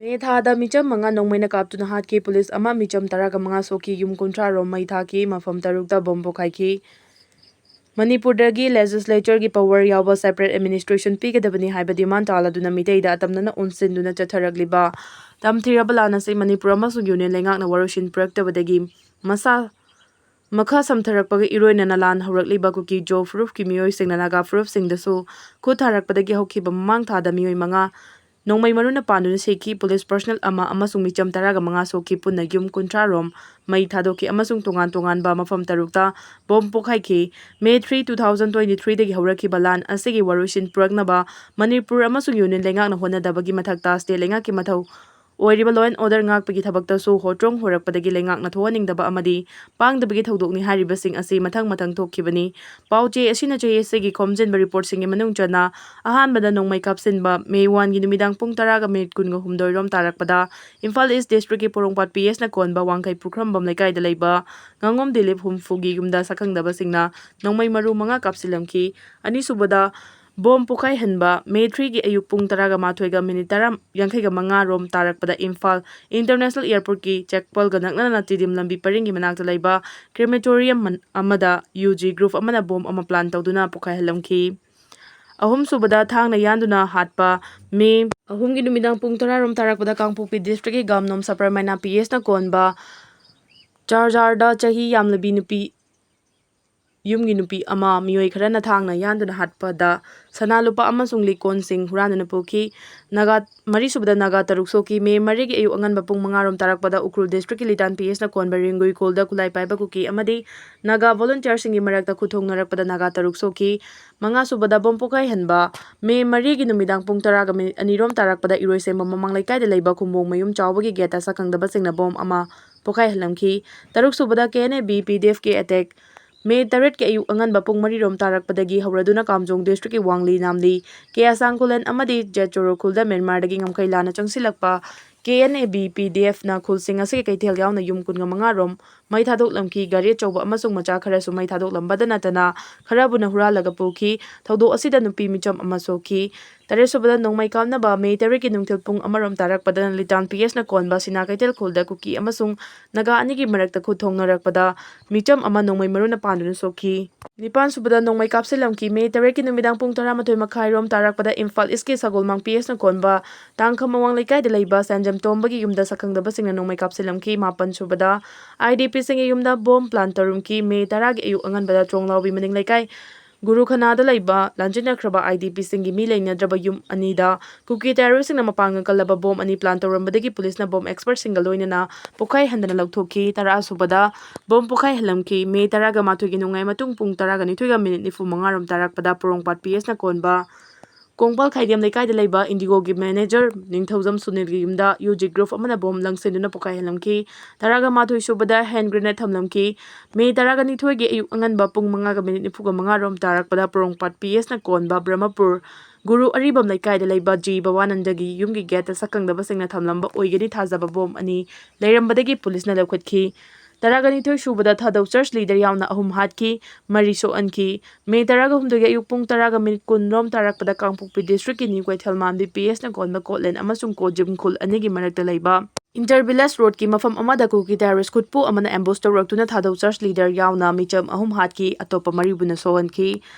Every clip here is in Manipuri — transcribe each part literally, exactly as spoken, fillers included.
ꯃꯦ ꯊꯥꯗ ꯃꯤꯆꯝ ꯃꯉꯥ ꯅꯣꯡꯃꯩꯅ ꯀꯥꯞꯇꯨꯅ ꯍꯥꯠꯈꯤ, ꯄꯨꯂꯤꯁ ꯑꯃ, ꯃꯤꯆꯝ ꯇꯔꯥꯒ ꯃꯉꯥ ꯁꯣꯛꯈꯤ, ꯌꯨꯝ ꯀꯨꯟꯊ꯭ꯔꯥ ꯔꯣꯝ ꯃꯩ ꯊꯥꯈꯤ, ꯃꯐꯝ ꯇꯔꯨꯛꯇ ꯕꯣꯝ ꯄꯣꯈꯥꯏꯈꯤ꯫ ꯃꯅꯤꯄꯨꯔꯗꯒꯤ ꯂꯦꯖꯤꯁꯂꯦꯆꯔꯒꯤ ꯄꯋꯔ ꯌꯥꯎꯕ ꯁꯦꯄꯔꯦꯠ ꯑꯦꯗꯃꯤꯅꯤꯁꯇ꯭ꯔꯦꯁꯟ ꯄꯤꯒꯗꯕꯅꯤ ꯍꯥꯏꯕ ꯗꯤꯃꯥꯟ ꯇꯥꯂꯗꯨꯅ ꯃꯤꯇꯩꯗ ꯑꯇꯝꯅꯅ ꯑꯣꯟꯁꯤꯟꯗꯨꯅ ꯆꯠꯊꯔꯛꯂꯤꯕ ꯇꯝꯊꯤꯔꯕ ꯂꯥꯟ ꯑꯁꯤ ꯃꯅꯤꯄꯨꯔ ꯑꯃꯁꯨꯡ ꯌꯨꯅꯤꯌꯟ ꯂꯩꯉꯥꯛꯅ ꯋꯥꯔꯣꯏꯁꯤꯟ ꯄꯨꯔꯛꯇꯕꯗꯒꯤ ꯃꯁꯥ ꯃꯈꯥ ꯁꯝꯊꯔꯛꯄꯒ ꯏꯔꯣꯏꯅꯅ ꯂꯥꯟ ꯍꯧꯔꯛꯂꯤꯕ ꯀꯨꯀꯤ ꯖꯣ ꯐꯨꯔꯨꯞꯀꯤ ꯃꯤꯑꯣꯏꯁꯤꯡꯅ ꯅꯥꯒꯥ ꯐꯨꯔꯨꯞꯁꯤꯡꯗꯁꯨ ꯈꯨꯠ ꯊꯥꯔꯛꯄꯗꯒꯤ ꯍꯧꯈꯤꯕ ꯃꯃꯥꯡ ꯊꯥꯗ ꯃꯤꯑꯣꯏ ꯃꯉꯥ ꯅꯣꯡꯃꯩ ꯃꯔꯨꯅ ꯄꯥꯟꯗꯨꯅ ꯁꯤꯈꯤ꯫ ꯄꯨꯂꯤꯁ ꯄꯔꯁꯅꯦꯜ ꯑꯃ ꯑꯃꯁꯨꯡ ꯃꯤꯆꯝ ꯇꯔꯥꯒ ꯃꯉꯥ ꯁꯣꯛꯈꯤ꯫ ꯄꯨꯟꯅ ꯌꯨꯝ ꯀꯨꯟꯊ꯭ꯔꯥ ꯔꯣꯝ ꯃꯩ ꯊꯥꯗꯣꯛꯈꯤ ꯑꯃꯁꯨꯡ ꯇꯣꯉꯥꯟ ꯇꯣꯉꯥꯟꯕ ꯃꯐꯝ ꯇꯔꯨꯛꯇ ꯕꯣꯝ ꯄꯣꯈꯥꯏꯈꯤ꯫ May three, two thousand twenty ꯊ꯭ꯔꯤꯗꯒꯤ ꯍꯧꯔꯛꯈꯤꯕ ꯂꯥꯟ ꯑꯁꯤꯒꯤ ꯋꯥꯔꯣꯏꯁꯤꯟ ꯄꯨꯔꯛꯅꯕ ꯃꯅꯤꯄꯨꯔ ꯑꯃꯁꯨꯡ ꯌꯨꯅꯤꯌꯟ ꯂꯩꯉꯥꯛꯅ ꯍꯣꯠꯅꯗꯕꯒꯤ ꯃꯊꯛꯇ ꯁ꯭ꯇꯦꯠ ꯂꯩꯉꯥꯛꯀꯤ ꯃꯊꯧ ꯑꯣꯏꯔꯤꯕ law and order ꯉꯥꯛꯄꯒꯤ ꯊꯕꯛꯇꯁꯨ ꯍꯣꯇ꯭ꯔꯣꯡ ꯍꯣꯔꯛꯄꯗꯒꯤ ꯂꯩꯉꯥꯛꯅ ꯊꯣꯛꯍꯟꯅꯤꯡꯗꯕ ꯑꯃꯗꯤ ꯄꯥꯡꯗꯕꯒꯤ ꯊꯧꯗꯣꯛꯅꯤ ꯍꯥꯏꯔꯤꯕꯁꯤꯡ ꯑꯁꯤ ꯃꯊꯪ ꯃꯊꯪ ꯊꯣꯛꯈꯤꯕꯅꯤ꯫ ꯄꯥꯎ ꯆꯦ ꯑꯁꯤꯅ ꯆꯍꯤ ꯑꯁꯤꯒꯤ ꯈꯣꯝꯖꯤꯟꯕ ꯔꯤꯄꯣꯔꯠꯁꯤꯡꯒꯤ ꯃꯅꯨꯡ ꯆꯟꯅ ꯑꯍꯥꯟꯕꯗ ꯅꯣꯡꯃꯩ ꯀꯥꯞꯁꯤꯟꯕ ꯃꯦ ꯋꯥꯟꯒꯤ ꯅꯨꯃꯤꯗꯥꯡ ꯄꯨꯡ ꯇꯔꯥꯒ ꯃꯤꯅꯤꯠ ꯀꯨꯟꯒ ꯍꯨꯝꯗꯣꯏ ꯔꯣꯝ ꯇꯥꯔꯛꯄꯗ ꯏꯝꯐꯥꯜ ꯏꯁ ꯗꯤꯁꯇ꯭ꯔꯤꯛꯀꯤ ꯄꯣꯔꯣꯝꯄꯥꯠ ꯄꯤ ꯑꯦꯁꯅ ꯀꯣꯟꯕ ꯋꯥꯡꯈꯩ ꯄꯨꯈ꯭ꯔꯝꯕꯝ ꯂꯩꯀꯥꯏꯗ ꯂꯩꯕ ꯉꯥꯉꯣꯝ ꯗꯤꯂꯤꯞ ꯍꯨꯝꯐꯨꯒꯤ ꯌꯨꯝꯗ ꯁꯛꯈꯪꯗꯕꯁꯤꯡꯅ ꯅꯣꯡꯃꯩ ꯃꯔꯨ ꯃꯉꯥ ꯀꯥꯞꯁꯤꯜꯂꯝꯈꯤ꯫ ꯑꯅꯤꯁꯨꯕꯗ ꯕꯣꯝ ꯄꯣꯈꯥꯏꯍꯟꯕ ꯃꯦ ꯊ꯭ꯔꯤꯒꯤ ꯑꯌꯨꯛ ꯄꯨꯡ ꯇꯔꯥꯒ ꯃꯥꯊꯣꯏꯒ ꯃꯤꯅꯤꯠ ꯇꯔꯥ, ꯌꯥꯡꯈꯩꯒ ꯃꯉꯥ ꯔꯣꯝ ꯇꯥꯔꯛꯄꯗ ꯏꯝꯐꯥꯜ ꯏꯟꯇꯔꯅꯦꯁꯅꯦꯜ ꯑꯦꯌꯔꯄꯣꯔꯠꯀꯤ ꯆꯦꯛꯄꯜꯒ ꯅꯛꯅꯅ ꯇꯤꯗꯤꯝ ꯂꯝꯕꯤ ꯄꯔꯤꯡꯒꯤ ꯃꯅꯥꯛꯇ ꯂꯩꯕ ꯀ꯭ꯔꯦꯃꯦꯇꯣꯔꯤꯌꯝ ꯃꯟ-, ꯑꯃꯗ ꯌꯨ ꯖꯤ ꯒ꯭ꯔꯨꯞ ꯑꯃꯅ ꯕꯣꯝ ꯑꯃ ꯄ꯭ꯂꯥꯟ ꯇꯧꯗꯨꯅ ꯄꯣꯈꯥꯏꯍꯜꯂꯝꯈꯤ꯫ ꯑꯍꯨꯝꯁꯨꯕꯗ ꯊꯥꯡꯅ ꯌꯥꯟꯗꯨꯅ ꯍꯥꯠꯄ ꯃꯦ ꯑꯍꯨꯝꯒꯤ ꯅꯨꯃꯤꯗꯥꯡ ꯄꯨꯡ ꯇꯔꯥ ꯔꯣꯝ ꯇꯥꯔꯛꯄꯗ ꯀꯥꯡꯄꯣꯛꯄꯤ ꯗꯤꯁꯇ꯭ꯔꯤꯛꯀꯤ ꯒꯥꯝꯅꯣꯝ ꯁꯄꯔꯃꯥꯏꯅꯥ ꯄꯤ ꯑꯦꯁꯅ ꯀꯣꯟꯕ ꯆꯥꯔꯖꯥꯔꯗ ꯆꯍꯤ ꯌꯥꯝꯂꯕꯤ ꯅꯨꯄꯤ ꯌꯨꯝꯒꯤ ꯅꯨꯄꯤ ꯑꯃ ꯃꯤꯑꯣꯏ ꯈꯔꯅ ꯊꯥꯡꯅ ꯌꯥꯟꯗꯨꯅ ꯍꯥꯠꯄꯗ ꯁꯅꯥ ꯂꯨꯄꯥ ꯑꯃꯁꯨꯡ ꯂꯤꯛꯀꯣꯟꯁꯤꯡ ꯍꯨꯔꯥꯟꯗꯨꯅ ꯄꯨꯈꯤ꯫ ꯅꯥꯒꯥ, ꯃꯔꯤꯁꯨꯕꯗ ꯅꯥꯒꯥ ꯇꯔꯨꯛ ꯁꯣꯛꯈꯤ꯫ ꯃꯦ ꯃꯔꯤꯒꯤ ꯑꯌꯨꯛ ꯑꯉꯟꯕ ꯄꯨꯡ ꯃꯉꯥ ꯔꯣꯝ ꯇꯥꯔꯛꯄꯗ ꯎꯈ꯭ꯔꯨꯜ ꯗꯤꯁꯇ꯭ꯔꯤꯛꯀꯤ ꯂꯤꯇꯥꯟ ꯄꯤ ꯑꯦꯁꯅ ꯀꯣꯟꯕ ꯔꯤꯡꯒꯨꯏ ꯈꯨꯜꯗ ꯈꯨꯠꯂꯥꯏ ꯄꯥꯏꯕ ꯀꯨꯀꯤ ꯑꯃꯗꯤ ꯅꯥꯒꯥ ꯚꯣꯂꯨꯟꯇꯤꯌꯔꯁꯤꯡꯒꯤ ꯃꯔꯛꯇ ꯈꯨꯠꯊꯣꯡꯅꯔꯛꯄꯗ ꯅꯥꯒꯥ ꯇꯔꯨꯛ ꯁꯣꯛꯈꯤ꯫ ꯃꯉꯥꯁꯨꯕꯗ ꯕꯣꯝ ꯄꯣꯈꯥꯏꯍꯟꯕ ꯃꯦ ꯃꯔꯤꯒꯤ ꯅꯨꯃꯤꯗꯥꯡ ꯄꯨꯡ ꯇꯔꯥꯒ ꯃꯤꯅꯤꯠ ꯑꯅꯤ ꯔꯣꯝ ꯇꯥꯔꯛꯄꯗ ꯏꯔꯣꯏꯁꯦꯝꯕ ꯃꯃꯥꯡ ꯂꯩꯀꯥꯏꯗ ꯂꯩꯕ ꯈꯨꯝꯕꯣꯡ ꯃꯌꯨꯝ ꯆꯥꯎꯕꯒꯤ ꯒꯦꯠꯇ ꯁꯛꯈꯪꯗꯕꯁꯤꯡꯅ ꯕꯣꯝ ꯑꯃ ꯄꯣꯈꯥꯏꯍꯜꯂꯝꯈꯤ꯫ ꯇꯔꯨꯛꯁꯨꯕꯗ K N A B P D ꯑꯦꯐꯀꯤ ꯑꯦꯇꯦꯛ ꯃꯦ ꯇꯔꯦꯠꯀꯤ ꯑꯌꯨꯛ ꯑꯉꯟꯕ ꯄꯨꯡ ꯃꯔꯤ ꯔꯣꯝ ꯇꯥꯔꯛꯄꯗꯒꯤ ꯍꯧꯔꯗꯨꯅ ꯀꯥꯝꯖꯣꯡ ꯗꯤꯁꯇ꯭ꯔꯤꯛꯀꯤ ꯋꯥꯡꯂꯤ ꯅꯥꯝꯂꯤ, ꯀꯦ ꯑꯁꯥꯡ ꯈꯨꯂꯦꯟ ꯑꯃꯗꯤ ꯖꯦꯠ ꯆꯣꯔꯣ ꯈꯨꯜꯗ ꯃ꯭ꯌꯥꯟꯃꯥꯔꯗꯒꯤ ꯉꯝꯈꯩ ꯂꯥꯟꯅ ꯆꯪꯁꯤꯜꯂꯛꯄ ꯀꯦ ꯑꯦꯟ ꯑꯦ ꯕꯤ ꯄꯤ ꯗꯤ ꯑꯦꯐꯅ ꯈꯨꯜꯁꯤꯡ ꯑꯁꯤꯒꯤ ꯀꯩꯊꯦꯜ ꯌꯥꯎꯅ ꯌꯨꯝ ꯀꯨꯟꯒ ꯃꯉꯥ ꯔꯣꯝ ꯃꯩ ꯊꯥꯗꯣꯛꯂꯝꯈꯤ꯫ ꯒꯥꯔꯤ ꯑꯆꯧꯕ ꯑꯃꯁꯨꯡ ꯃꯆꯥ ꯈꯔꯁꯨ ꯃꯩ ꯊꯥꯗꯣꯛꯂꯝꯕꯗ ꯅꯠꯇꯅ ꯈꯔꯕꯨꯅ ꯍꯨꯔꯥꯜꯂꯒ ꯄꯨꯈꯤ꯫ ꯊꯧꯗꯣꯛ ꯑꯁꯤꯗ ꯅꯨꯄꯤ ꯃꯤꯆꯝ ꯑꯃ ꯁꯣꯛꯈꯤ꯫ ꯇꯔꯦꯠ ꯁꯨꯕꯗ ꯅꯣꯡꯃꯩ ꯀꯥꯞꯅꯕ ꯃꯦ ꯇꯔꯦꯠꯀꯤ ꯅꯨꯡꯊꯤꯜ ꯄꯨꯡ ꯑꯃꯔꯣꯝ ꯇꯥꯔꯛꯄꯗ ꯂꯤꯇꯥꯟ ꯄꯤ ꯑꯦꯁꯅ ꯀꯣꯟꯕ ꯁꯤꯅꯥ ꯀꯩꯊꯦꯜ ꯈꯨꯜꯗ ꯀꯨꯀꯤ ꯑꯃꯁꯨꯡ ꯅꯥꯒꯥ ꯑꯅꯤꯒꯤ ꯃꯔꯛꯇ ꯈꯨꯠ ꯊꯣꯡꯅꯔꯛꯄꯗ ꯃꯤꯆꯝ ꯑꯃ ꯅꯣꯡꯃꯩ ꯃꯔꯨꯅ ꯄꯥꯟꯗꯨꯅ ꯁꯣꯛꯈꯤ꯫ ꯅꯤꯄꯥꯟ ꯁꯨꯕꯗ ꯅꯣꯡꯃꯩ ꯀꯥꯞꯁꯤꯜꯂꯝꯈꯤ꯫ ꯃꯦ ꯇꯔꯦꯠꯀꯤ ꯅꯨꯃꯤꯗꯥꯡ ꯄꯨꯡ ꯇꯔꯥꯃꯥꯊꯣꯏ ꯃꯈꯥꯏ ꯔꯣꯝ ꯇꯥꯔꯛꯄꯗ ꯏꯝꯐꯥꯜ ꯏꯁꯀꯤ ꯁꯒꯣꯜꯃꯥꯡ ꯄꯤ ꯑꯦꯁꯅ ꯀꯣꯟꯕ ꯇꯥꯡꯈꯃꯋꯥꯡ ꯂꯩꯀꯥꯏꯗ ꯂꯩꯕ ꯁꯦꯟꯖꯝ ꯇꯣꯝꯕꯒꯤ ꯌꯨꯝꯗ ꯁꯛꯈꯪꯗꯕꯁꯤꯡꯅ ꯅꯣꯡꯃꯩ ꯀꯥꯞꯁꯤꯜꯂꯝꯈꯤ꯫ ꯃꯥꯄꯟ ꯁꯨꯕꯗ ꯑꯥꯏ ꯗꯤ ꯄꯤꯁꯤꯡꯒꯤ ꯌꯨꯝꯗ ꯕꯣꯝ ꯄ꯭ꯂꯥꯟ ꯇꯧꯔꯝꯈꯤ꯫ ꯃꯦ ꯇꯔꯥꯒꯤ ꯑꯌꯨꯛ ꯑꯉꯟꯕꯗ ꯆꯣꯡꯂꯥꯎꯕꯤ ꯃꯅꯤꯡ ꯂꯩꯀꯥꯏ ꯒꯨꯔꯨꯈꯅꯥꯗ ꯂꯩꯕ ꯂꯥꯟꯖꯤꯟꯅꯈ꯭ꯔꯕ ꯑꯥꯏ ꯗꯤ ꯄꯤꯁꯤꯡꯒꯤ ꯃꯤ ꯂꯩꯅꯗ꯭ꯔꯕ ꯌꯨꯝ ꯑꯅꯤꯗ ꯀꯨꯀꯤ ꯇꯦꯔꯣꯔꯤꯁꯁꯤꯡꯅ ꯃꯄꯥꯡꯒꯜ ꯀꯜꯂꯕ ꯕꯣꯝ ꯑꯅꯤ ꯄ꯭ꯂꯥꯟ ꯇꯧꯔꯝꯕꯗꯒꯤ ꯄꯨꯂꯤꯁꯅ ꯕꯣꯝ ꯑꯦꯛꯁꯄꯔꯠꯁꯤꯡꯒ ꯂꯣꯏꯅꯅ ꯄꯣꯈꯥꯏꯍꯟꯗꯅ ꯂꯧꯊꯣꯛꯈꯤ꯫ ꯇꯔꯥ ꯁꯨꯕꯗ ꯕꯣꯝ ꯄꯣꯈꯥꯏꯍꯜꯂꯝꯈꯤ꯫ ꯃꯦ ꯇꯔꯥꯒ ꯃꯥꯊꯣꯏꯒꯤ ꯅꯣꯡꯌꯥꯏ ꯃꯇꯨꯡ ꯄꯨꯡ ꯇꯔꯥꯒ ꯅꯤꯊꯣꯏꯒ ꯃꯤꯅꯤꯠ ꯅꯤꯐꯨ ꯃꯉꯥ ꯔꯣꯝ ꯇꯥꯔꯛꯄꯗ ꯄꯣꯔꯣꯝꯄꯥꯠ ꯄꯤ ꯑꯦꯁꯅ ꯀꯣꯟꯕ ꯀꯣꯡꯄꯥꯜ ꯈꯥꯏꯗꯦꯝ ꯂꯩꯀꯥꯏꯗ ꯂꯩꯕ ꯏꯟꯗꯤꯒꯣꯒꯤ ꯃꯦꯅꯦꯖꯔ ꯅꯤꯡꯊꯧꯖꯝ ꯁꯨꯅꯤꯜꯒꯤ ꯌꯨꯝꯗ ꯌꯨ ꯖꯤ ꯒ꯭ꯔꯨꯞ ꯑꯃꯅ ꯕꯣꯝ ꯂꯪꯁꯤꯟꯗꯨꯅ ꯄꯣꯈꯥꯏꯍꯜꯂꯝꯈꯤ꯫ ꯇꯔꯥꯒ ꯃꯥꯊꯣꯏ ꯁꯨꯕꯗ ꯍꯦꯟ ꯒ꯭ꯔꯦꯅꯦꯗ ꯊꯝꯂꯝꯈꯤ꯫ ꯃꯦ ꯇꯔꯥꯒ ꯅꯤꯊꯣꯏꯒꯤ ꯑꯌꯨꯛ ꯑꯉꯟꯕ ꯄꯨꯡ ꯃꯉꯥꯒ ꯃꯤꯅꯤꯠ ꯅꯤꯐꯨꯒ ꯃꯉꯥ ꯔꯣꯝ ꯇꯥꯔꯛꯄꯗ ꯄꯣꯔꯣꯝꯄꯥꯠ ꯄꯤ ꯑꯦꯁꯅ ꯀꯣꯟꯕ ꯕ꯭ꯔꯍꯃꯄꯨꯔ ꯒꯨꯔꯨ ꯑꯔꯤꯕꯝ ꯂꯩꯀꯥꯏꯗ ꯂꯩꯕ ꯖꯤ ꯚꯕꯥꯅꯟꯗꯒꯤ ꯌꯨꯝꯒꯤ ꯒꯦꯠꯇ ꯁꯛꯈꯪꯗꯕꯁꯤꯡꯅ ꯊꯝꯂꯝꯕ ꯑꯣꯏꯒꯅꯤ ꯊꯥꯖꯕ ꯕꯣꯝ ꯑꯅꯤ ꯂꯩꯔꯝꯕꯗꯒꯤ ꯄꯨꯂꯤꯁꯅ ꯂꯧꯈꯠꯈꯤ꯫ ꯇꯔꯥꯒ ꯅꯤꯊꯣꯏ ꯁꯨꯕꯗ ꯊꯥꯗꯧ ꯆꯔꯆ ꯂꯤꯗꯔ ꯌꯥꯎꯅ ꯑꯍꯨꯝ ꯍꯥꯠꯈꯤ, ꯃꯔꯤ ꯁꯣꯛꯍꯟꯈꯤ꯫ ꯃꯦ ꯇꯔꯥꯒ ꯍꯨꯝꯗꯣꯏꯒꯤ ꯑꯌꯨꯛ ꯄꯨꯡ ꯇꯔꯥꯒ ꯃꯤꯅꯤꯠ ꯀꯨꯟ ꯔꯣꯝ ꯇꯥꯔꯛꯄꯗ ꯀꯥꯡꯄꯣꯛꯄꯤ ꯗꯤꯁꯇ꯭ꯔꯤꯛꯀꯤ ꯅ꯭ꯌꯨ ꯀꯩꯊꯦꯜ ꯃꯥꯟꯕꯤ ꯄꯤ ꯑꯦꯁꯅ ꯀꯣꯟꯕ ꯀꯣꯠꯂꯦꯟ ꯑꯃꯁꯨꯡ ꯀꯣꯖꯤꯝ ꯈꯨꯜ ꯑꯅꯤꯒꯤ ꯃꯔꯛꯇ ꯂꯩꯕ ꯏꯟꯇꯔ ꯚꯤꯂꯦꯖ ꯔꯣꯗꯀꯤ ꯃꯐꯝ ꯑꯃꯗ ꯀꯨꯀꯤ ꯇꯦꯔꯣꯔꯤꯁ ꯈꯨꯠꯄꯨ ꯑꯃꯅ ꯑꯦꯝꯕꯨꯁ ꯇꯧꯔꯛꯇꯨꯅ ꯊꯥꯗꯧ ꯆꯔꯆ ꯂꯤꯗꯔ ꯌꯥꯎꯅ ꯃꯤꯆꯝ ꯑꯍꯨꯝ ꯍꯥꯠꯈꯤ, ꯑꯇꯣꯞꯄ ꯃꯔꯤꯕꯨꯅ ꯁꯣꯛꯍꯟꯈꯤ꯫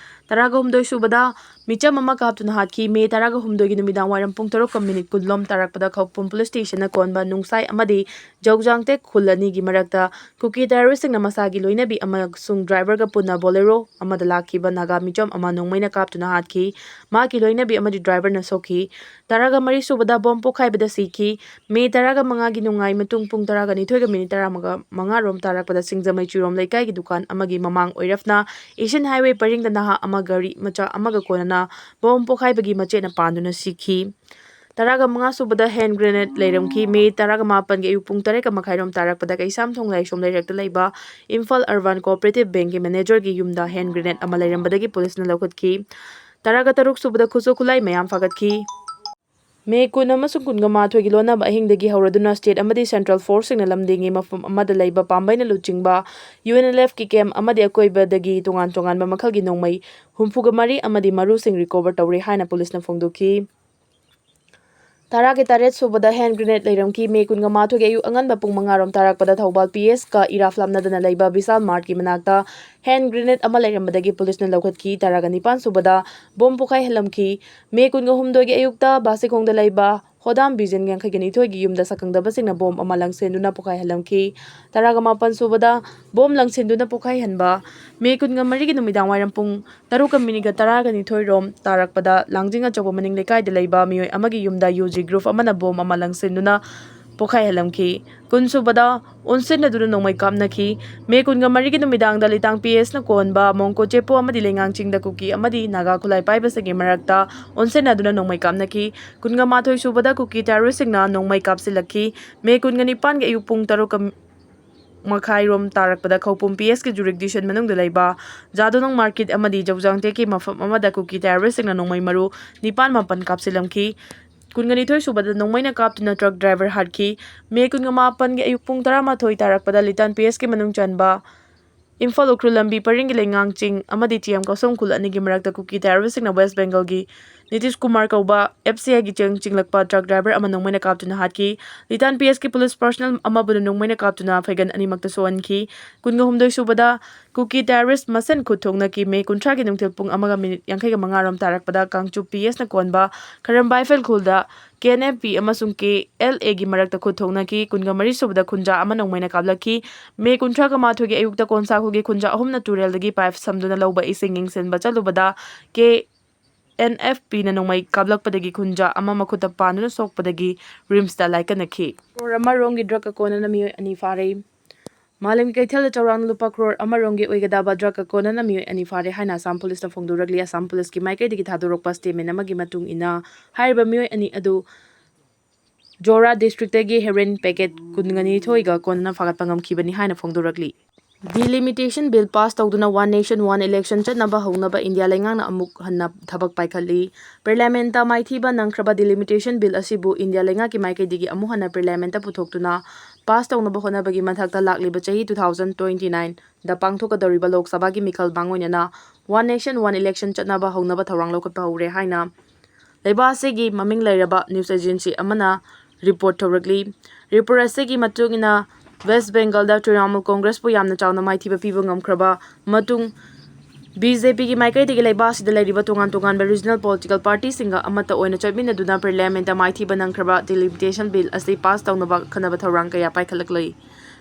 ꯇꯔꯥꯒ ꯍꯨꯝꯗꯣꯏ ꯁꯨꯕꯗ ꯃꯤꯆꯝ ꯑꯃ ꯀꯥꯞꯇꯨꯅ ꯍꯥꯠꯈꯤ꯫ ꯃꯦ ꯇꯔꯥꯒ ꯍꯨꯝꯗꯣꯏꯒꯤ ꯅꯨꯃꯤꯗꯥꯡ ꯋꯥꯏꯔꯝ ꯄꯨꯡ ꯇꯔꯨꯛꯀ ꯃꯤꯅꯤꯠ ꯀꯨꯟ ꯂꯣꯝ ꯇꯥꯔꯛꯄꯗ ꯈꯧꯄꯨꯝ ꯄꯨꯂꯤꯁ ꯁ꯭ꯇꯦꯁꯟꯅ ꯀꯣꯟꯕ ꯅꯨꯡꯁꯥꯏ ꯑꯃꯗꯤ ꯖꯧꯖꯥꯡꯇꯦꯛ ꯈꯨꯜ ꯑꯅꯤꯒꯤ ꯃꯔꯛꯇ ꯀꯨꯀꯤ ꯇꯦꯔꯣꯔꯤꯁꯁꯤꯡꯅ ꯃꯁꯥꯒꯤ ꯂꯣꯏꯅꯕꯤ ꯑꯃꯁꯨꯡ ꯗ꯭ꯔꯥꯏꯚꯔꯒ ꯄꯨꯟꯅ ꯕꯣꯂꯦꯔꯣ ꯑꯃꯗ ꯂꯥꯛꯈꯤꯕ ꯅꯥꯒꯥ ꯃꯤꯆꯝ ꯑꯃ ꯅꯣꯡꯃꯩꯅ ꯀꯥꯞꯇꯨꯅ ꯍꯥꯠꯈꯤ꯫ ꯃꯍꯥꯛꯀꯤ ꯂꯣꯏꯅꯕꯤ ꯑꯃꯗꯤ ꯗ꯭ꯔꯥꯏꯚꯔꯅ ꯁꯣꯛꯈꯤ꯫ ꯇꯔꯥꯒ ꯃꯔꯤ ꯁꯨꯕꯗ ꯕꯣꯝ ꯄꯣꯈꯥꯏꯕꯗ ꯁꯤꯈꯤ꯫ ꯃꯦ ꯇꯔꯥꯒ ꯃꯉꯥꯒꯤ ꯅꯨꯡꯉꯥꯏ ꯃꯇꯨꯡ ꯄꯨꯡ ꯇꯔꯥꯒ ꯅꯤꯊꯣꯏꯒ ꯃꯤꯅꯤꯠ ꯇꯔꯥꯃꯉꯥ ꯔꯣꯝ ꯇꯥꯔꯛꯄꯗ ꯁꯤꯡꯖꯃꯩ ꯆꯤꯔꯣꯝ ꯂꯩꯀꯥꯏꯒꯤ ꯗꯨꯀꯥꯟ ꯑꯃꯒꯤ ꯃꯃꯥꯡ ꯑꯣꯏꯔꯞꯅ ꯏꯁꯤꯟ ꯍꯥꯏꯋꯦ ꯄꯔꯤꯡꯗ ꯅꯍꯥ ꯑꯃ ꯒꯥꯔꯤ ꯃꯆꯥ ꯑꯃꯒ ꯀꯣꯟꯅꯅ ꯕꯣꯝ ꯄꯣꯈꯥꯏꯕꯒꯤ ꯃꯆꯦꯠꯅ ꯄꯥꯟꯗꯨꯅ ꯁꯤꯈꯤ꯫ ꯇꯔꯥꯒ ꯃꯉꯥ ꯁꯨꯕꯗ ꯍꯦꯟ ꯒ꯭ꯔꯦꯅꯦꯗ ꯂꯩꯔꯝꯈꯤ꯫ ꯃꯦ ꯇꯔꯥꯒ ꯃꯥꯄꯟꯒꯤ ꯑꯌꯨꯛ ꯄꯨꯡ ꯇꯔꯦꯠꯀ ꯃꯈꯥꯏ ꯔꯣꯝ ꯇꯥꯔꯛꯄꯗ ꯀꯩꯁꯥꯝꯊꯣꯡ ꯂꯥꯏꯁ꯭ꯔꯝ ꯂꯩꯔꯛꯇ ꯂꯩꯕ ꯏꯝꯐꯥꯜ ꯑꯔꯕꯥꯟ ꯀꯣꯑꯣꯄꯔꯦꯇꯤꯚ ꯕꯦꯡꯛꯀꯤ ꯃꯦꯅꯦꯖꯔꯒꯤ ꯌꯨꯝꯗ ꯍꯦꯟ ꯒ꯭ꯔꯦꯅꯦꯗ ꯑꯃ ꯂꯩꯔꯝꯕꯗꯒꯤ ꯄꯨꯂꯤꯁꯅ ꯂꯧꯈꯠꯈꯤ꯫ ꯇꯔꯥꯒ ꯇꯔꯨꯛ ꯁꯨꯕꯗ ꯈꯨꯠꯁꯨ ꯈꯨꯠꯂꯥꯏ ꯃꯌꯥꯝ ꯐꯥꯒꯠꯈꯤ꯫ ꯃꯦ ꯀꯨꯟ ꯑꯃꯁꯨꯡ ꯀꯨꯟꯒ ꯃꯥꯊꯣꯏꯒꯤ ꯂꯣꯟꯅꯕ ꯑꯍꯤꯡꯗꯒꯤ ꯍꯧꯔꯗꯨꯅ state ꯑꯃꯗꯤ central forceꯁꯤꯡꯅ ꯂꯝꯗꯤꯡꯒꯤ ꯃꯐꯝ ꯑꯃꯗ ꯂꯩꯕ ꯄꯥꯝꯕꯩꯅ ꯂꯨꯆꯤꯡꯕ UNLFꯀꯤ camp ꯑꯃꯗꯤ ꯑꯀꯣꯏꯕꯗꯒꯤ ꯇꯣꯉꯥꯟ ꯇꯣꯉꯥꯟꯕ ꯃꯈꯜꯒꯤ ꯅꯣꯡꯃꯩ ꯍꯨꯝꯐꯨꯒ ꯃꯔꯤ ꯑꯃꯗꯤ ꯃꯔꯨꯁꯤꯡ recover ꯇꯧꯔꯦ ꯍꯥꯏꯅ ꯄꯨꯂꯤꯁꯅ ꯐꯣꯡꯗꯣꯛꯈꯤ꯫ ꯇꯔꯥꯒ ꯇꯔꯦꯠ ꯁꯨꯕꯗ hand grenade ꯂꯩꯔꯝꯈꯤ꯫ ꯃꯦ ꯀꯨꯟꯒ ꯃꯥꯊꯣꯏꯒꯤ ꯑꯌꯨꯛ ꯑꯉꯟꯕ ꯄꯨꯡ ꯃꯉꯥ ꯔꯣꯝ ꯇꯥꯔꯛꯄꯗ ꯊꯧꯕꯥꯜ PSꯀ ꯏꯔꯥꯞ ꯂꯥꯞꯅꯗꯅ ꯂꯩꯕ ꯕꯤꯁꯥꯜ Martꯀꯤ ꯃꯅꯥꯛꯇ hand grenade ꯑꯃ ꯂꯩꯔꯝꯕꯗꯒꯤ ꯄꯨꯂꯤꯁꯅ ꯂꯧꯈꯠꯈꯤ꯫ ꯇꯔꯥꯒ ꯅꯤꯄꯥꯟ ꯁꯨꯕꯗ ꯕꯣꯝ ꯄꯣꯈꯥꯏꯍꯜꯂꯝꯈꯤ꯫ ꯃꯦ ꯀꯨꯟꯒ ꯍꯨꯝꯗꯣꯏꯒꯤ ꯑꯌꯨꯛꯇ ꯕꯥꯁꯤꯈꯣꯡꯗ ꯂꯩꯕ ꯍꯣꯗꯥꯝ ꯕꯤꯖꯦꯟ ꯌꯥꯡꯈꯩꯒ ꯅꯤꯊꯣꯏꯒꯤ ꯌꯨꯝꯗ ꯁꯛꯈꯪꯗꯕꯁꯤꯡꯅ ꯕꯣꯝ ꯑꯃ ꯂꯪꯁꯤꯟꯗꯨꯅ ꯄꯣꯈꯥꯏꯍꯜꯂꯝꯈꯤ꯫ ꯇꯔꯥꯒ ꯃꯥꯄꯟ ꯁꯨꯕꯗ ꯕꯣꯝ ꯂꯪꯁꯤꯟꯗꯨꯅ ꯄꯣꯈꯥꯏꯍꯟꯕ꯫ ꯃꯦ ꯀꯨꯟꯒ ꯃꯔꯤꯒꯤ ꯅꯨꯃꯤꯗꯥꯡ ꯋꯥꯏꯔꯝ ꯄꯨꯡ ꯇꯔꯨꯛꯀ ꯃꯤꯅꯤꯠꯀ ꯇꯔꯥꯒ ꯅꯤꯊꯣꯏ ꯔꯣꯝ ꯇꯥꯔꯛꯄꯗ ꯂꯥꯡꯖꯤꯡ ꯑꯆꯧꯕ ꯃꯅꯤꯡ ꯂꯩꯀꯥꯏꯗ ꯂꯩꯕ ꯃꯤꯑꯣꯏ ꯑꯃꯒꯤ ꯌꯨꯝꯗ UG group ꯑꯃꯅ ꯕꯣꯝ ꯑꯃ ꯂꯪꯁꯤꯟꯗꯨꯅ ꯄꯣꯈꯥꯏꯍꯜꯂꯝꯈꯤ꯫ ꯀꯨꯟ ꯁꯨꯕꯗ ꯑꯣꯟꯁꯤꯟꯅꯗꯨꯅ ꯅꯣꯡꯃꯩ ꯀꯥꯞꯅꯈꯤ꯫ ꯃꯦ ꯀꯨꯟꯒ ꯃꯔꯤꯒꯤ ꯅꯨꯃꯤꯗꯥꯡꯗ ꯂꯤꯇꯥꯡ PSꯅ ꯀꯣꯟꯕ ꯃꯣꯡꯀꯣ ꯆꯦꯄꯣ ꯑꯃꯗꯤ ꯂꯩꯉꯥꯡ ꯆꯤꯡꯗ ꯀꯨꯀꯤ ꯑꯃꯗꯤ ꯅꯥꯒꯥ ꯈꯨꯠꯂꯥꯏ ꯄꯥꯏꯕꯁꯤꯡꯒꯤ ꯃꯔꯛꯇ ꯑꯣꯟꯁꯤꯟꯅꯗꯨꯅ ꯅꯣꯡꯃꯩ ꯀꯥꯞꯅꯈꯤ꯫ ꯀꯨꯟꯒ ꯃꯥꯊꯣꯏ ꯁꯨꯕꯗ ꯀꯨꯀꯤ terroristꯁꯤꯡꯅ ꯅꯣꯡꯃꯩ ꯀꯥꯞꯁꯤꯜꯂꯛꯈꯤ꯫ ꯃꯦ ꯀꯨꯟꯒ ꯅꯤꯄꯥꯟꯒꯤ ꯑꯌꯨꯛ ꯄꯨꯡ ꯇꯔꯨꯛ ꯃꯈꯥꯏꯔꯣꯝ ꯇꯥꯔꯛꯄꯗ ꯈꯧꯄꯨꯝ PSꯀꯤ jurisdiction ꯃꯅꯨꯡꯗ ꯂꯩꯕ ꯖꯥꯗꯣꯅꯪ Market ꯑꯃꯗꯤ ꯖꯧꯖꯥꯡꯇꯦꯛꯀꯤ ꯃꯐꯝ ꯑꯃꯗ ꯀꯨꯀꯤ terroristꯁꯤꯡꯅ ꯅꯣꯡꯃꯩ ꯃꯔꯨ ꯅꯤꯄꯥꯟ ꯃꯥꯄꯟ ꯀꯥꯞꯁꯤꯜꯂꯝꯈꯤ꯫ ꯀꯨꯟꯒ ꯅꯤꯊꯣꯏ ꯁꯨꯕꯗ ꯅꯣꯡꯃꯩꯅ ꯀꯥꯞꯇꯨꯅ truck driver ꯍꯥꯠꯈꯤ꯫ ꯃꯦ ꯀꯨꯟꯒ ꯃꯥꯄꯟꯒꯤ ꯑꯌꯨꯛ ꯄꯨꯡ ꯇꯔꯥꯃꯥꯊꯣꯏ ꯇꯥꯔꯛꯄꯗ ꯂꯤꯇꯥꯟ PSꯀꯤ ꯃꯅꯨꯡ ꯆꯟꯕ ꯏꯝꯐꯥꯜ ꯎꯈ꯭ꯔꯨꯜ ꯂꯝꯕꯤ ꯄꯔꯤꯡꯒꯤ ꯂꯩꯉꯥꯡ ꯆꯤꯡ ꯑꯃꯗꯤ TM ꯀꯥꯎꯁꯝ ꯈꯨꯜ ꯑꯅꯤꯒꯤ ꯃꯔꯛꯇ ꯀꯨꯀꯤ terroristꯁꯤꯡꯅ West Bengalꯒꯤ ꯅꯤꯇꯤꯁ ꯀꯨꯃꯥꯔ ꯀꯧꯕ FCIꯒꯤ ꯆꯦꯡ ꯆꯤꯡꯂꯛꯄ truck driver ꯑꯃ ꯅꯣꯡꯃꯩꯅ ꯀꯥꯞꯇꯨꯅ ꯍꯥꯠꯈꯤ꯫ ꯂꯤꯇꯥꯟ PSꯀꯤ police personnel ꯑꯃꯕꯨꯅ ꯅꯣꯡꯃꯩꯅ ꯀꯥꯞꯇꯨꯅ ꯐꯩꯒꯟ ꯑꯅꯤꯃꯛꯇ ꯁꯣꯛꯍꯟꯈꯤ꯫ ꯀꯨꯟꯒ ꯍꯨꯝꯗꯣꯏ ꯁꯨꯕꯗ ꯀꯨꯀꯤ terrorist ꯃꯁꯦꯟ ꯈꯨꯠ ꯊꯣꯛꯅꯈꯤ꯫ ꯃꯦ ꯀꯨꯟꯊ꯭ꯔꯥꯒꯤ ꯅꯨꯡꯊꯤꯜ ꯄꯨꯡ ꯑꯃꯒ ꯃꯤꯅꯤꯠ ꯌꯥꯡꯈꯩꯒ ꯃꯉꯥ ꯔꯣꯝ ꯇꯥꯔꯛꯄꯗ ꯀꯥꯡꯆꯨꯞ PSꯅ ꯀꯣꯟꯕ ꯈꯔꯝꯕꯥꯏꯐꯦꯜ ꯈꯨꯜꯗ KNFP ꯑꯃꯁꯨꯡ KLAꯒꯤ ꯃꯔꯛꯇ ꯈꯨꯠ ꯊꯣꯛꯅꯈꯤ꯫ ꯀꯨꯟꯒ ꯃꯔꯤ ꯁꯨꯕꯗ ꯈꯨꯟꯖꯥ ꯑꯃ ꯅꯣꯡꯃꯩꯅ ꯀꯥꯞꯂꯛꯈꯤ꯫ ꯃꯦ ꯀꯨꯟꯊ꯭ꯔꯥꯒ ꯃꯥꯊꯣꯏꯒꯤ ꯑꯌꯨꯛꯇ ꯀꯣꯟꯁꯥ ꯈꯨꯜꯒꯤ ꯈꯨꯟꯖꯥ ꯑꯍꯨꯝꯅ ꯇꯨꯔꯦꯜꯗꯒꯤ pipe ꯁꯝꯗꯨꯅ ꯂꯧꯕ ꯏꯁꯤꯡ ꯌꯦꯡꯁꯤꯟꯕ ꯆꯠꯂꯨꯕꯗ KNFPꯅ ꯅꯣꯡꯃꯩ ꯀꯥꯞꯂꯛꯄꯗꯒꯤ ꯈꯨꯟꯖꯥ ꯑꯃ ꯃꯈꯨꯠꯇ ꯄꯥꯟꯗꯨꯅ ꯁꯣꯛꯄꯗꯒꯤ RIMSꯇ ꯂꯥꯏꯀꯠꯅꯈꯤ꯫ ꯀ꯭ꯔꯣꯔ ꯑꯃ ꯔꯣꯝꯒꯤ drug ꯀꯣꯟꯅꯅ ꯃꯤꯑꯣꯏ ꯑꯅꯤ ꯐꯥꯔꯦ꯫ ꯃꯥꯂꯦꯝꯒꯤ ꯀꯩꯊꯦꯜꯗ ꯆꯥꯎꯔꯥꯛꯅ ꯂꯨꯄꯥ ꯀ꯭ꯔꯣꯔ ꯑꯃ ꯔꯣꯝꯒꯤ ꯑꯣꯏꯒꯗꯕ drug ꯀꯣꯟꯅꯅ ꯃꯤꯑꯣꯏ ꯑꯅꯤ ꯐꯥꯔꯦ ꯍꯥꯏꯅ ꯑꯁꯥꯝ ꯄꯨꯂꯤꯁꯅ ꯐꯣꯡꯗꯣꯔꯛꯂꯤ꯫ ꯑꯁꯥꯝ ꯄꯨꯂꯤꯁꯀꯤ ꯃꯥꯏꯀꯩꯗꯒꯤ ꯊꯥꯗꯣꯔꯛꯄ statement ꯑꯃꯒꯤ ꯃꯇꯨꯡ ꯏꯟꯅ, ꯍꯥꯏꯔꯤꯕ ꯃꯤꯑꯣꯏ ꯑꯅꯤ ꯑꯗꯨ ꯖꯣꯔꯥ districtꯇꯒꯤ heroin packet ꯀꯨꯟꯒ ꯅꯤꯊꯣꯏꯒ ꯀꯣꯟꯅꯅ ꯐꯥꯒꯠꯄ ꯉꯝꯈꯤꯕꯅꯤ ꯍꯥꯏꯅ ꯐꯣꯡꯗꯣꯔꯛꯂꯤ꯫ Delimitation Bill pass ꯇꯧꯗꯨꯅ One Nation One Election ꯆꯠꯅꯕ ꯍꯧꯅꯕ ꯏꯟꯗꯤꯌꯥ ꯂꯩꯉꯥꯛꯅ ꯑꯃꯨꯛ ꯍꯟꯅ ꯊꯕꯛ ꯄꯥꯏꯈꯠꯂꯤ꯫ Parliament ꯇ ꯃꯥꯏꯊꯤꯕ ꯅꯪꯈ꯭ꯔꯕ Delimitation Bill ꯑꯁꯤꯕꯨ ꯏꯟꯗꯤꯌꯥ ꯂꯩꯉꯥꯛꯀꯤ ꯃꯥꯏꯀꯩꯗꯒꯤ ꯑꯃꯨꯛ ꯍꯟꯅ Parliament ꯇ ꯄꯨꯊꯣꯛꯇꯨꯅ pass ꯇꯧꯅꯕ ꯍꯣꯠꯅꯕꯒꯤ ꯃꯊꯛꯇ ꯂꯥꯛꯂꯤꯕ ꯆꯍꯤ two thousand twenty nine ꯗ ꯄꯥꯡꯊꯣꯛꯀꯗꯧꯔꯤꯕ ꯂꯣꯛ ꯁꯚꯥꯒꯤ ꯃꯤꯈꯜ ꯃꯥꯡꯑꯣꯏꯅꯅ One Nation One Election ꯆꯠꯅꯕ ꯍꯧꯅꯕ ꯊꯧꯔꯥꯡ ꯂꯧꯈꯠꯄ ꯍꯧꯔꯦ ꯍꯥꯏꯅ ꯂꯩꯕꯥꯛ ꯑꯁꯤꯒꯤ ꯃꯃꯤꯡ ꯂꯩꯔꯕ news agency ꯑꯃꯅ report ꯇꯧꯔꯛꯂꯤ꯫ Report ꯑꯁꯤꯒꯤ ꯃꯇꯨꯡ ꯏꯟꯅ West Bengal ꯗ Trinamool Congress ꯄꯨ ꯌꯥꯝꯅ ꯆꯥꯎꯅ ꯃꯥꯏꯊꯤꯕ ꯄꯤꯕ ꯉꯝꯈ꯭ꯔꯕ ꯃꯇꯨꯡ, B J P ꯒꯤ ꯃꯥꯏꯀꯩꯗꯒꯤ ꯂꯩꯕꯥꯛ ꯑꯁꯤꯗ ꯂꯩꯔꯤꯕ ꯇꯣꯉꯥꯟ ꯇꯣꯉꯥꯟꯕ regional political party ꯁꯤꯡꯒ ꯑꯃꯠꯇ ꯑꯣꯏꯅ ꯆꯠꯃꯤꯟꯅꯗꯨꯅ Parliament ꯇ ꯃꯥꯏꯊꯤꯕ ꯅꯪꯈ꯭ꯔꯕ Delimitation Bill ꯑꯁꯤ pass ꯇꯧꯅꯕ ꯑꯈꯟꯅꯕ ꯊꯧꯔꯥꯡ ꯀꯌꯥ ꯄꯥꯏꯈꯠꯂꯛꯂꯤ꯫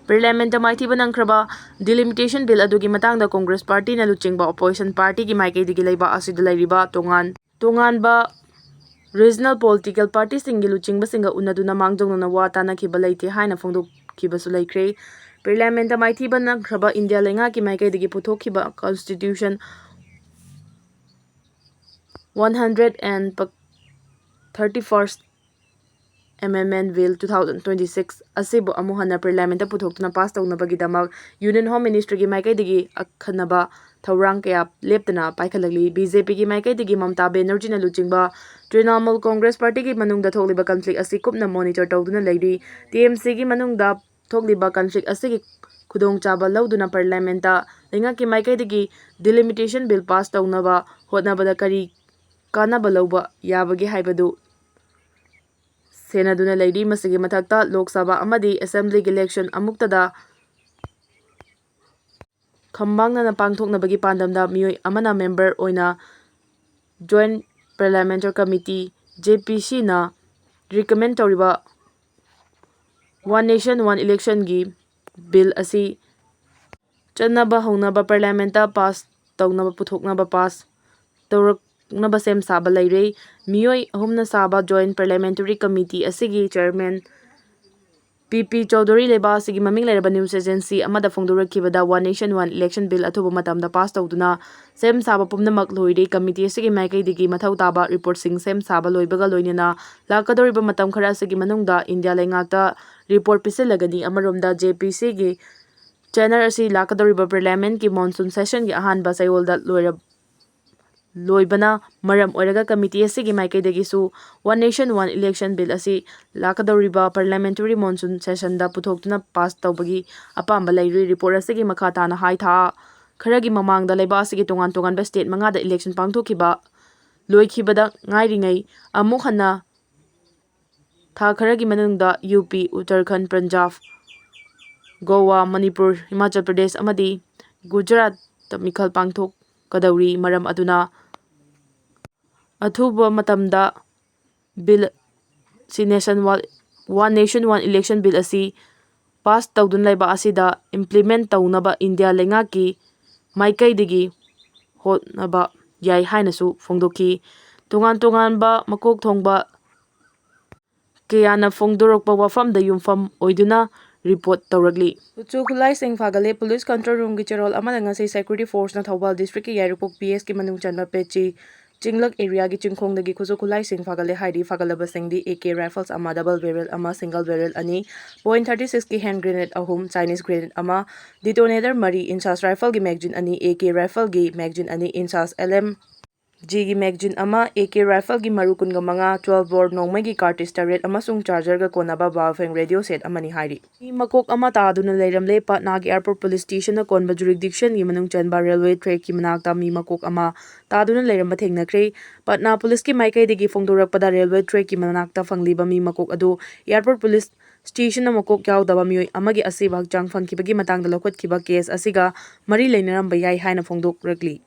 Parliament ꯇ ꯃꯥꯏꯊꯤꯕ ꯅꯪꯈ꯭ꯔꯕ Delimitation Bill ꯑꯗꯨꯒꯤ ꯃꯇꯥꯡꯗ Congress party ꯅ ꯂꯨꯆꯤꯡꯕ opposition party ꯒꯤ ꯃꯥꯏꯀꯩꯗꯒꯤ ꯂꯩꯕꯥꯛ ꯑꯁꯤꯗ ꯂꯩꯔꯤꯕ ꯇꯣꯉꯥꯟ ꯇꯣꯉꯥꯟꯕ regional political party ꯁꯤꯡꯒꯤ ꯂꯨꯆꯤꯡꯕꯁꯤꯡꯒ ꯎꯅꯗꯨꯅ ꯃꯥꯡꯖꯧꯅꯅ ꯋꯥ ꯇꯥꯅꯈꯤꯕ ꯂꯩꯇꯦ ꯍꯥꯏꯅ ꯐꯣꯡꯗꯣꯛꯈꯤꯕꯁꯨ ꯂꯩꯈ꯭ꯔꯦ꯫ Parliament ꯇ ꯃꯥꯏꯊꯤꯕ ꯅꯪꯈ꯭ꯔꯕ ꯏꯟꯗꯤꯌꯥ ꯂꯩꯉꯥꯛꯀꯤ ꯃꯥꯏꯀꯩꯗꯒꯤ ꯄꯨꯊꯣꯛꯈꯤꯕ Constitution one hundred and thirty first Amendment Bill two thousand twenty six ꯑꯁꯤꯕꯨ ꯑꯃꯨꯛ ꯍꯟꯅ Parliament ꯇ ꯄꯨꯊꯣꯛꯇꯨꯅ pass ꯇꯧꯅꯕꯒꯤꯗꯃꯛ Union Home Ministry ꯒꯤ ꯃꯥꯏꯀꯩꯗꯒꯤ ꯑꯈꯟꯅꯕ ꯊꯧꯔꯥꯡ ꯀꯌꯥ ꯂꯦꯞꯇꯅ ꯄꯥꯏꯈꯠꯂꯛꯂꯤ꯫ B J P ꯒꯤ ꯃꯥꯏꯀꯩꯗꯒꯤ ꯃꯃꯇꯥ ꯕꯦꯅꯔꯖꯤꯅ ꯂꯨꯆꯤꯡꯕ Trinamool Congress party ꯒꯤ ꯃꯅꯨꯡꯗ ꯊꯣꯛꯂꯤꯕ conflict ꯑꯁꯤ ꯀꯨꯞꯅ monitor ꯇꯧꯗꯨꯅ ꯂꯩꯔꯤ꯫ T M C ꯒꯤ ꯃꯅꯨꯡꯗ ꯊꯣꯛꯂꯤꯕ conflict ꯑꯁꯤꯒꯤ ꯈꯨꯗꯣꯡꯆꯥꯕ ꯂꯧꯗꯨꯅ Parliament ꯇ ꯂꯩꯉꯥꯛꯀꯤ ꯃꯥꯏꯀꯩꯗꯒꯤ Delimitation Bill pass ꯇꯧꯅꯕ ꯍꯣꯠꯅꯕꯗ ꯀꯔꯤ ꯀꯥꯟꯅꯕ ꯂꯧꯕ ꯌꯥꯕꯒꯦ ꯍꯥꯏꯕꯗꯨ ꯁꯦꯟꯅꯗꯨꯅ ꯂꯩꯔꯤ꯫ ꯃꯁꯤꯒꯤ ꯃꯊꯛꯇ ꯂꯣꯛ ꯁꯚꯥ ꯑꯃꯗꯤ Assembly ꯒꯤ election ꯑꯃꯨꯛꯇꯗ ꯈꯝꯕꯥꯡꯅꯅ ꯄꯥꯡꯊꯣꯛꯅꯕꯒꯤ ꯄꯥꯟꯗꯝꯗ ꯃꯤꯑꯣꯏ ꯑꯃꯅ member ꯑꯣꯏꯅ Joint Parliamentary Committee, J P C ꯅ recommend ꯇꯧꯔꯤꯕ One Nation One Election ꯒꯤ bill ꯑꯁꯤ ꯆꯠꯅꯕ ꯍꯧꯅꯕ Parliament ꯇ pass ꯇꯧꯅꯕ ꯄꯨꯊꯣꯛꯅꯕ pass ꯇꯧꯔꯛꯅꯕ ꯁꯦꯝ ꯁꯥꯕ ꯂꯩꯔꯦ꯫ ꯃꯤꯑꯣꯏ ꯑꯍꯨꯝꯅ ꯁꯥꯕ Joint Parliamentary Committee ꯑꯁꯤꯒꯤ chairman P P ꯆꯧꯙꯨꯔꯤ ꯂꯩꯕꯥꯛ ꯑꯁꯤꯒꯤ ꯃꯃꯤꯡ ꯂꯩꯔꯕ news agency ꯑꯃꯗ ꯐꯣꯡꯗꯣꯔꯛꯈꯤꯕꯗ One Nation One Election bill ꯑꯊꯨꯕ ꯃꯇꯝꯗ pass ꯇꯧꯗꯨꯅ ꯁꯦꯝ ꯁꯥꯕ ꯄꯨꯝꯅꯃꯛ ꯂꯣꯏꯔꯦ꯫ Committee ꯑꯁꯤꯒꯤ ꯃꯥꯏꯀꯩꯗꯒꯤ ꯃꯊꯧ ꯇꯥꯕ report ꯁꯤꯡ ꯁꯦꯝ ꯁꯥꯕ ꯂꯣꯏꯕꯒ ꯂꯣꯏꯅꯅ ꯂꯥꯛꯀꯗꯧꯔꯤꯕ ꯃꯇꯝ ꯈꯔ ꯑꯁꯤꯒꯤ ꯃꯅꯨꯡꯗ ꯏꯟꯗꯤꯌꯥ ꯂꯩꯉꯥꯛꯇ report ꯄꯤꯁꯤꯜꯂꯒꯅꯤ꯫ ꯑꯃꯔꯣꯝꯗ J P C ꯒꯤ ꯆꯦꯅꯔ ꯑꯁꯤ ꯂꯥꯛꯀꯗꯧꯔꯤꯕ ꯄꯥꯔꯂꯤꯌꯥꯃꯦꯟꯠꯀꯤ ꯃꯣꯟꯁꯨꯟ ꯁꯦꯁꯟꯒꯤ ꯑꯍꯥꯟꯕ ꯆꯌꯣꯜꯗ ꯂꯣꯏꯔ-, ꯂꯣꯏꯕꯅ ꯃꯔꯝ ꯑꯣꯏꯔꯒ ꯀꯃꯤꯇꯤ ꯑꯁꯤꯒꯤ ꯃꯥꯏꯀꯩꯗꯒꯤꯁꯨ One Nation One Election Bill ꯑꯁꯤ ꯂꯥꯛꯀꯗꯧꯔꯤꯕ ꯄꯥꯔꯂꯤꯌꯥꯃꯦꯟꯇꯔꯤ ꯃꯣꯟꯁꯨꯟ ꯁꯦꯁꯟꯗ ꯄꯨꯊꯣꯛꯇꯨꯅ ꯄꯥꯁ ꯇꯧꯕꯒꯤ ꯑꯄꯥꯝꯕ ꯂꯩꯔꯤ꯫ ꯔꯤꯄꯣꯔꯠ ꯑꯁꯤꯒꯤ ꯃꯈꯥ ꯇꯥꯅ ꯍꯥꯏ, ꯊꯥ ꯈꯔꯒꯤ ꯃꯃꯥꯡꯗ ꯂꯩꯕꯥꯛ ꯑꯁꯤꯒꯤ ꯇꯣꯉꯥꯟ ꯇꯣꯉꯥꯟꯕ ꯁ꯭ꯇꯦꯠ ꯃꯉꯥꯗ ꯏꯂꯦꯛꯁꯟ ꯄꯥꯡꯊꯣꯛꯈꯤꯕ ꯂꯣꯏꯈꯤꯕꯗ ꯉꯥꯏꯔꯤꯉꯩ ꯑꯃꯨꯛ ꯍꯟꯅ ꯊꯥ ꯈꯔꯒꯤ ꯃꯅꯨꯡꯗ ꯌꯨ ꯄꯤ, ꯎꯠꯇꯔꯈꯟꯗ, ꯄꯟꯖꯥꯕ, ꯒꯣꯋꯥ, ꯃꯅꯤꯄꯨꯔ, ꯍꯤꯃꯥꯆꯜ ꯄ꯭ꯔꯗꯦꯁ ꯑꯃꯗꯤ ꯒꯨꯖꯔꯥꯠꯇ ꯃꯤꯈꯜ ꯄꯥꯡꯊꯣꯛꯀꯗꯧꯔꯤ꯫ ꯃꯔꯝ ꯑꯗꯨꯅ ꯑꯊꯨꯕ ꯃꯇꯝꯗ ꯕꯤꯜ ꯑꯁꯤ Nation One, One Nation One Election Bill ꯑꯁꯤ ꯄꯥꯁ ꯇꯧꯗꯨꯅ ꯂꯩꯕꯥꯛ ꯑꯁꯤꯗ ꯏꯝꯄ꯭ꯂꯤꯃꯦꯟꯠ ꯇꯧꯅꯕ ꯏꯟꯗꯤꯌꯥ ꯂꯩꯉꯥꯛꯀꯤ ꯃꯥꯏꯀꯩꯗꯒꯤ ꯍꯣꯠꯅꯕ ꯌꯥꯏ ꯍꯥꯏꯅꯁꯨ ꯐꯣꯡꯗꯣꯛꯈꯤ꯫ ꯇꯣꯉꯥꯟ ꯇꯣꯉꯥꯟꯕ ꯃꯀꯣꯛ ꯊꯣꯡꯕ ꯀꯌꯥꯅ ꯐꯣꯡꯗꯣꯔꯛꯄ ꯋꯥꯐꯝꯗ ꯌꯨꯝꯐꯝ ꯑꯣꯏꯗꯨꯅ ꯔꯤꯄꯣꯔꯠ ꯇꯧꯔꯛꯂꯤ꯫ ꯈꯨꯠꯁꯨ ꯈꯨꯠꯂꯥꯏꯁꯤꯡ ꯐꯥꯒꯠꯂꯦ꯫ ꯄꯨꯂꯤꯁ ꯀꯟꯇ꯭ꯔꯣꯜ ꯔꯨꯝꯒꯤ ꯆꯦꯔꯣꯜ ꯑꯃꯅ ꯉꯁꯤ ꯁꯦꯀ꯭ꯌꯨꯔꯤꯇꯤ ꯐꯣꯔꯁꯅ ꯊꯧꯕꯥꯜ ꯗꯤꯁꯇ꯭ꯔꯤꯛꯀꯤ ꯌꯥꯏꯔꯤꯄꯣꯛ ꯄꯤ ꯑꯦꯁꯀꯤ ꯃꯅꯨꯡ ꯆꯟꯕ ꯄꯦꯆꯤ ꯆꯤꯡꯂꯛ ꯑꯦꯔꯤꯌꯥꯒꯤ ꯆꯤꯡꯈꯣꯡꯗꯒꯤ ꯈꯨꯠꯁꯨ ꯈꯨꯠꯂꯥꯏꯁꯤꯡ ꯐꯥꯒꯠꯂꯦ ꯍꯥꯏꯔꯤ꯫ ꯐꯥꯒꯠꯂꯕꯁꯤꯡꯗꯤ ꯑꯦ ꯀꯦ ꯔꯥꯏꯐꯜꯁ ꯑꯃ, ꯗꯕꯜ ꯕꯦꯔꯦꯜ ꯑꯃ, ꯁꯤꯡꯒꯜ ꯕꯦꯔꯦꯜ ꯑꯅꯤ, ꯄꯣꯏꯟꯠ ꯊꯥꯔꯇꯤ ꯁꯤꯛꯁꯀꯤ ꯍꯦꯟ ꯒ꯭ꯔꯦꯅꯦꯗ ꯑꯍꯨꯝ, ꯆꯥꯏꯅꯤꯁ ꯒ꯭ꯔꯦꯅꯦꯗ ꯑꯃ, ꯗꯤꯇꯣꯅꯦꯇꯔ ꯃꯔꯤ, ꯏꯟꯁꯥꯁ ꯔꯥꯏꯐꯜꯒꯤ ꯃꯦꯒꯖꯤꯟ ꯑꯅꯤ, ꯑꯦ ꯀꯦ ꯔꯥꯏꯐꯜꯒꯤ ꯃꯦꯒꯖꯤꯟ ꯑꯅꯤ, ꯏꯟꯁꯥꯁ ꯑꯦꯜ ꯑꯦꯝ ꯖꯤꯒꯤ ꯃꯦꯒꯖꯤꯟ ꯑꯃ, ꯑꯦ ꯀꯦ ꯔꯥꯏꯐꯜꯒꯤ ꯃꯔꯨ ꯀꯨꯟꯒ ꯃꯉꯥ, ꯇ꯭ꯋꯦꯜꯐ ꯕꯣꯔ, ꯅꯣꯡꯃꯩꯒꯤ ꯀꯥꯔꯇ꯭ꯔꯤꯖ ꯇꯔꯦꯠ ꯑꯃꯁꯨꯡ ꯆꯥꯔꯖꯔꯒ ꯀꯣꯟꯅꯕ ꯕꯥꯑꯣꯐꯦꯡ ꯔꯦꯗꯤꯑꯣ ꯁꯦꯠ ꯑꯃꯅꯤ ꯍꯥꯏꯔꯤ꯫ ꯃꯤ ꯃꯀꯣꯛ ꯑꯃ ꯇꯥꯗꯨꯅ ꯂꯩꯔꯝꯂꯦ꯫ ꯄꯠꯅꯥꯒꯤ ꯑꯦꯌꯔꯄꯣꯔꯠ ꯄꯨꯂꯤꯁ ꯁ꯭ꯇꯦꯁꯟꯅ ꯀꯣꯟꯕ ꯖꯨꯔꯤꯁꯗꯤꯛꯁꯟꯒꯤ ꯃꯅꯨꯡ ꯆꯟꯕ ꯔꯦꯜꯋꯦ ꯇ꯭ꯔꯦꯛꯀꯤ ꯃꯅꯥꯛꯇ ꯃꯤ ꯃꯀꯣꯛ ꯑꯃ ꯇꯥꯗꯨꯅ ꯂꯩꯔꯝꯕ ꯊꯦꯡꯅꯈ꯭ꯔꯦ꯫ ꯄꯠꯅꯥ ꯄꯨꯂꯤꯁꯀꯤ ꯃꯥꯏꯀꯩꯗꯒꯤ ꯐꯣꯡꯗꯣꯔꯛꯄꯗ, ꯔꯦꯜꯋꯦ ꯇ꯭ꯔꯦꯛꯀꯤ ꯃꯅꯥꯛꯇ ꯐꯪꯂꯤꯕ ꯃꯤ ꯃꯀꯣꯛ ꯑꯗꯨ ꯑꯦꯌꯔꯄꯣꯔꯠ ꯄꯨꯂꯤꯁ ꯁ꯭ꯇꯦꯁꯟꯅ ꯃꯀꯣꯛ ꯌꯥꯎꯗꯕ ꯃꯤꯑꯣꯏ ꯑꯃꯒꯤ ꯑꯁꯤꯕ ꯍꯛꯆꯥꯡ ꯐꯪꯈꯤꯕꯒꯤ ꯃꯇꯥꯡꯗ ꯂꯧꯈꯠꯈꯤꯕ ꯀꯦꯁ ꯑꯁꯤꯒ ꯃꯔꯤ ꯂꯩꯅꯔꯝꯕ ꯌꯥꯏ ꯍꯥꯏꯅ ꯐꯣꯡꯗꯣꯛꯂꯛꯂꯤ꯫